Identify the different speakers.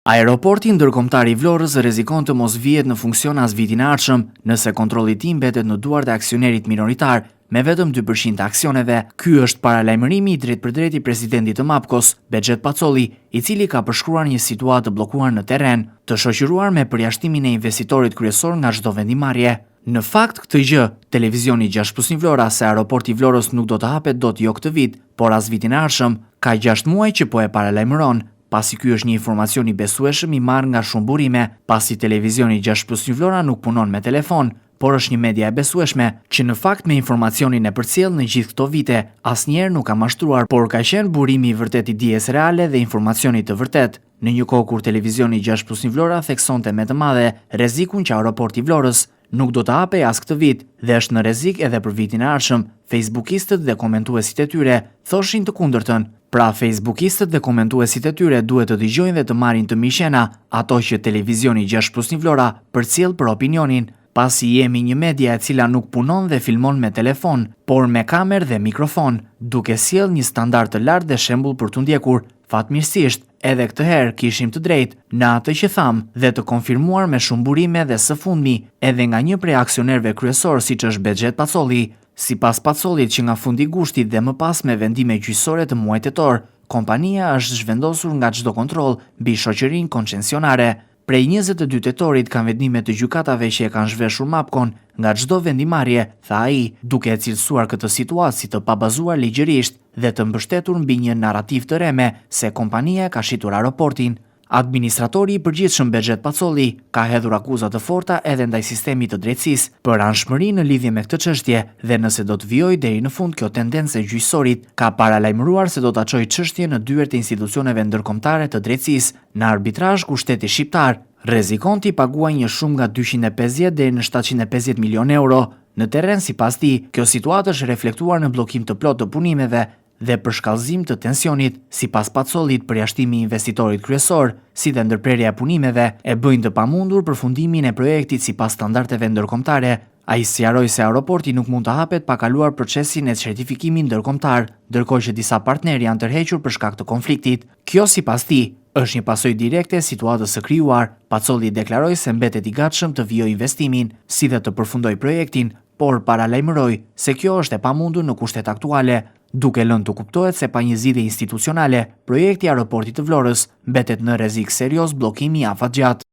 Speaker 1: Aeroporti Ndërkombëtar i Vlorës rrezikon të mos vihet në funksion as vitin e ardhshëm, nëse kontrolli i tij mbetet në duart e aksionerit minoritar, me vetëm 2% të aksioneve. Ky është paralajmërimi i drejtpërdrejtë i presidentit të Mapkos, Behgjet Pacolli, i cili ka përshkruar një situatë të bllokuar në terren, të shoqëruar me përjashtimin e investitorit kryesor nga çdo vendimmarrje. Në fakt, këtë gjë, televizioni 6 plus 1 Vlora se aeroporti i Vlorës nuk do të hapet dot jo këtë vit, por as vitin e ardhshëm, ka 6 muaj që po e paralajmëron, pasi ky është një informacion i besueshëm i marrë nga shumë burime, pasi televizioni 6 plus 1 Vlora nuk punon me telefon, por është një media e besueshme, që në fakt me informacionin e përcjell në gjithë këto vite, asnjëherë nuk ka mashtruar, por ka qenë burimi i vërtet i dijes reale dhe informacionit të vërtet. Në një kohë kur televizioni 6 plus 1 Vlora theksonte me të madhe rrezikun që aeroporti i Vlorës nuk do të hapej as këtë vit dhe është në rrezik edhe për vitin e ardhshëm, Facebookistët dhe komentuesit e tyre thoshin të kundërtën. Pra Facebookistët dhe komentuesit e tyre duhet të dëgjojnë dhe të marrin të mirëqena ato që televizioni 6 plus 1 Vlora përcjell për opinionin, pasi jemi një media e cila nuk punon dhe filmon me telefon, por me kamerë dhe mikrofon, duke sjell një standard të lartë dhe shembull për të ndjekur. Fatmirësisht, edhe këtë herë kishim të drejtë në atë që tham dhe të konfirmuar me shumë burime dhe së fundmi edhe nga një prej aksionerëve kryesor siç është Behgjet Pacolli. Sipas Pacollit që nga fundi i gushtit dhe më pas me vendime gjyqësore të muajit tetor, kompania është zhvendosur nga çdo kontroll mbi shoqërinë koncesionare. Prej 22 tetorit kanë vendime të gjykatave që e kanë zhveshur Mapkon nga çdo vendimarrje, tha ai, duke e cilësuar këtë situatë si të pabazuar ligjërisht dhe të mbështetur mbi një narrativë të rreme se kompania ka shitur aeroportin. Administratori i përgjithshëm Behgjet Pacolli ka hedhur akuza të forta edhe ndaj sistemit të drejtësisë për anshmëri në lidhje me këtë çështje dhe nëse do të vijojë deri në fund kjo tendencë e gjyqësorit, ka paralajmëruar se do ta çojë çështjen në dyert e institucioneve ndërkombëtare të drejtësisë në arbitrazh ku shteti shqiptar rrezikon t'i paguajë një shumë nga 250 deri në 750 milion euro. Në terren sipas tij, kjo situatë është reflektuar në bllokim të plotë të punimeve dhe përshkallëzim të tensionit, sipas Pacollit, përjashtimi i investitorit kryesor, si dhe ndërprerja e punimeve, e bëjnë të pamundur përfundimin e projektit sipas standardeve ndërkombëtare. Ai sqaroi se aeroporti nuk mund të hapet pa kaluar procesin e certifikimit ndërkombëtar, ndërkohë që disa partnerë janë tërhequr për shkak të konfliktit. Kjo sipas tij është një pasojë direkte e situatës së krijuar. Pacolli deklaroi se mbetet i gatshëm të vijojë investimin, si dhe të përfundojë projektin, por paralajmëroi se kjo është e pamundur në kushtet aktuale, duke lënë të kuptohet se pa një zgjidhje institucionale, projekti i aeroportit të Vlorës mbetet në rrezik serioz bllokimi afatgjatë.